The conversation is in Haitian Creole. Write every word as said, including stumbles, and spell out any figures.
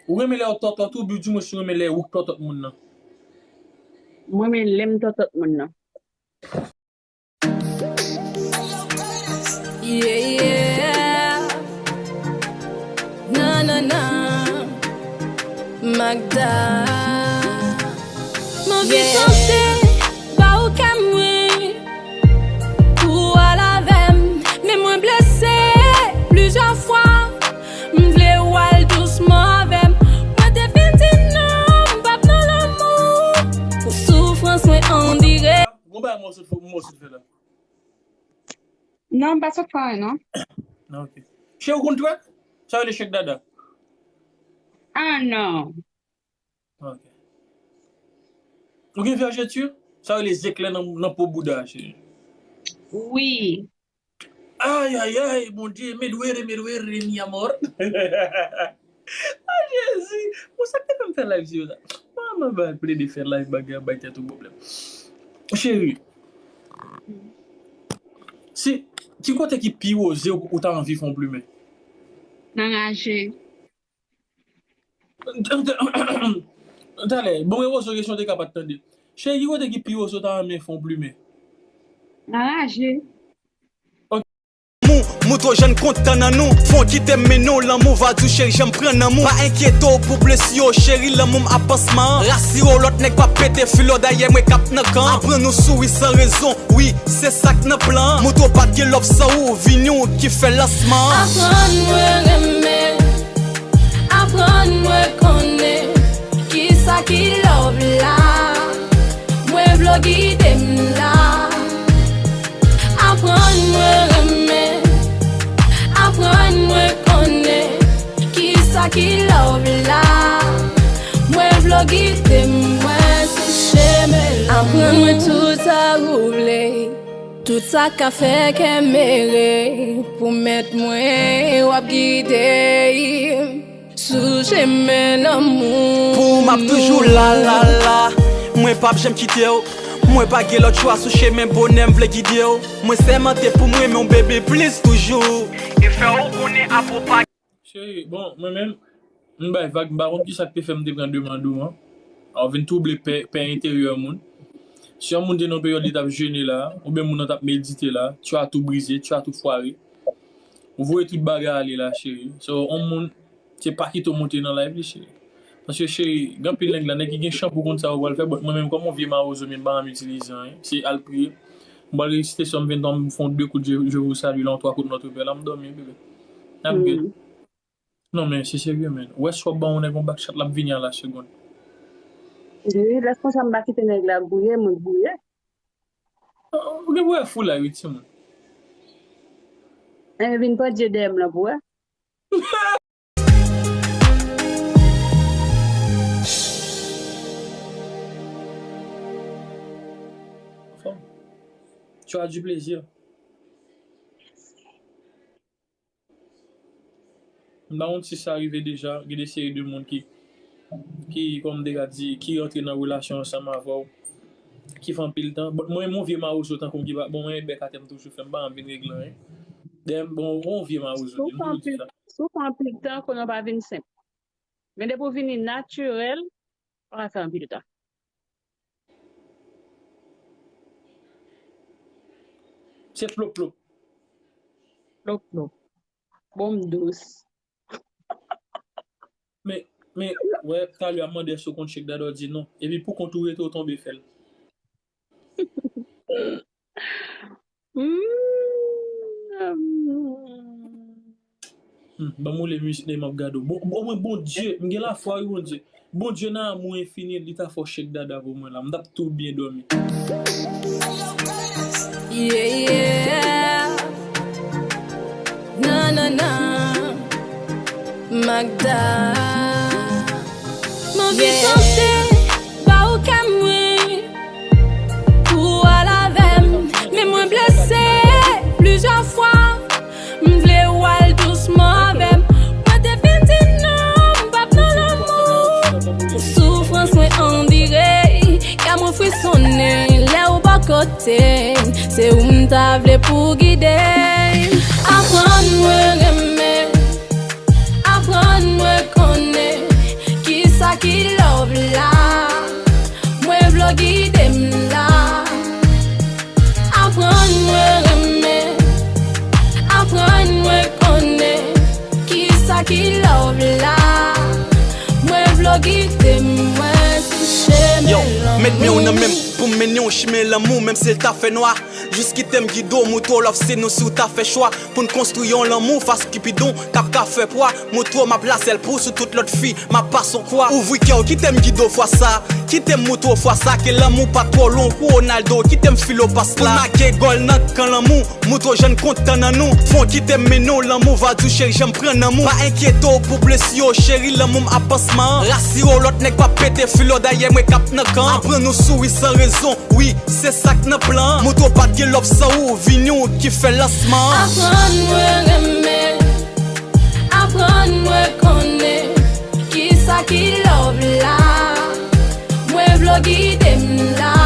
Ou renmen lè yo tòtòt ou, oubyen di mwen si w renmen lè ou k tòtòt moun nan? Mwen renmen lè m tòtòt moun nan. Yeah, yeah. Nan, nan, nan. Magda. M anvi chante, ba ou kè mwen. Pou w al avè m, men mwen blese plizyè fwa. M vle w al dousman avè m. Mwen te fin di non, m p ap nan lanmou. Pou soufrans mwen andire. Gon bagay m wè w sot fè, m wè w sot fè la. Non, m pa sot fè anyen, non. Ah, ok. Cheri, ou konn twèk? Sa rele shake dada. Ah, non. Ok. Ou gen vergeture? Sa rele zeklè nan, nan po bouda, cheri. Wi. Ay, ay, ay, Bondye, me duele, me duele, mi amor. Ah, Jezi. Bon, sa k te fè m fè live sou sa? Mwen, mwen ba plede fè live bagay, bay tèt ou pwoblèm. Cheri, si, ki kote ki pi woze ou, ou ta anvi fè yon plimen? Nan raje. Talè, bon, e woze kesyon te ka pa t tande. Cheri, ki kote ki pi woze ou ta renmen fè yon plimen? Nan raje. Lanmou, m twò jèn kontan nan nou. Fon kite m mennen w lanmou, va di w cheri jan m pran nan mou. Pa enkyete w pou blesi yo, cheri, lanmou m ap pansman. Rasire w, lòt nèg p ap pete fil w, dayè mwen k ap nan kan. Aprann ou souri san rezon, wi, se sa k nan plan. Montre w pa t gen love san ou, vini w ki fè lansman. Aprann mwen renmen, aprann mwen konnen kisa ki love la. Mwen vle w gide m la. Aprann mwen renmen, aprann mwen konnen kisa ki love la. Mwen vle w gide m, mwen se chemen la. Aprann mwen tout sa ou vle, tout sa ka fè kè m ere. Pwomèt mwen w ap gide m sou chemen lanmou. Pou ou m ap toujou la, la, la. Mwen p ap janm kite w. Mwen pa gen lòt chwa sou chemen bonè m vle gide w. Mwen sèmante pou m renmen w, baby, plis toujou. E fè w konnen apwopa. Cheri, bon, mwen menm, m bay vag, m pa konn kisa k te fè m te pran demann ou an. A, w vin twouble pè, pè enteryè moun. Si yon moun te nan yon peryòd li t ap jene la, oubyen moun nan t ap medite la, tu as tout brisé, tu as tout foiré. Ou voye tout bagay ale la, cheri. So, yon moun, se pa kite w monte nan live li, cheri. Paske, cheri, gen anpil nèg la, nèg ki gen chanpou konn sa yo pral fè, but mwen menm, kòm yon vye mawozo, men m pa janm itilize anyen. Se al priye. M pral resite Sòm venntwa, m fè yon de kout, je, je vous salue la, yon twa kout Notre Père la, m dòmi, bebe. N ap good. Non, men, se serye, men. Ou wè si w ap ban yon nèg yon back shot, l ap vini a la segonn. Wi, lè konsa m pa kite nèg la gouye, mwen gouye. Ou gen pou wè fou la, wi, timoun. E vin pandye dèyè m lan pou wè. Tu as du plaisir. M pa konn si sa rive deja, gen de seri de moun ki, ki, kòm m te ka di, ki rantre nan relasyon ansanm avè w, ki fè anpil tan. But mwen, yon vye mawozo tankou m ki pa, bon, mwen, bèk atè m toujou fè, m pa janm vin regle anyen. Dèyè, bon, yon vye mawozo, m toujou di sa. Si w fè anpil tan, konnen w pa vin senp. Men depi w vini natirèl, w pa fè anpil tan. Se plop plop. Plop plop. Bon, m dous. Men, men, wè, talè a m mande èske w konn shake dada, w di non. Epi pou kont ou rete, w tonbe fè l. Mm. Hmm, ban m woule mizik nan, m ap gade w. Bon, omwen Bondye, m gen lafwa wi Bondye. Bondye nan amou enfini, li ta fè w shake dada pou mwen la. M t ap tou byen dòmi. Yeah, yeah. Nan, nan, nan. Magda. M anvi chante, ba ou kè mwen. Pou w al avè m, men mwen blese plizyè fwa. M vle w al dousman avè m. Mwen te fin di non, m p ap nan lanmou. Pou soufrans mwen andire, kè mwen frisonnen lè w bò kote m. Se ou m ta vle pou gide m. Aprann mwen renmen, aprann mwen konnen. Kite m mwen sou chemen Yo, met men w nan men m lanmou. Pou m mennen w chimen lanmou, menm si l ta fè nwa. Jis kite m gide w, moutre w love se nou si w ta fè chwa. Pou n konstwi yon lanmou fas Kipidon k ap ka fè pwa. Moutre w m ap la sèl pou w sou tout lòt fi, m ap pase w kwa. Ouvri kè w, kite m gide w fwa sa. Kite m moutre w fwa sa ke lanmou pa twò lwen kou Ronaldo. Kite m file w pas la. Pou n make gòl nan kan lanmou. Moutre w jan n kontan nan nou. Fon kite m mennen w lanmou, va di w cheri jan m pran nan mou. Pa enkyete w pou blesi yo, cheri lanmou m ap pansman an. Rasire w lòt nèg p ap pete fil w dayè mwen k ap nan kan an. Aprann ou souri san rezon, wi, se sa k nan plan an. Moutre w pa t gen love san ou, vini w ki fè lansman an. Aprann mwen renmen, aprann mwen konnen kisa ki love la. Mwen vle w gide m la,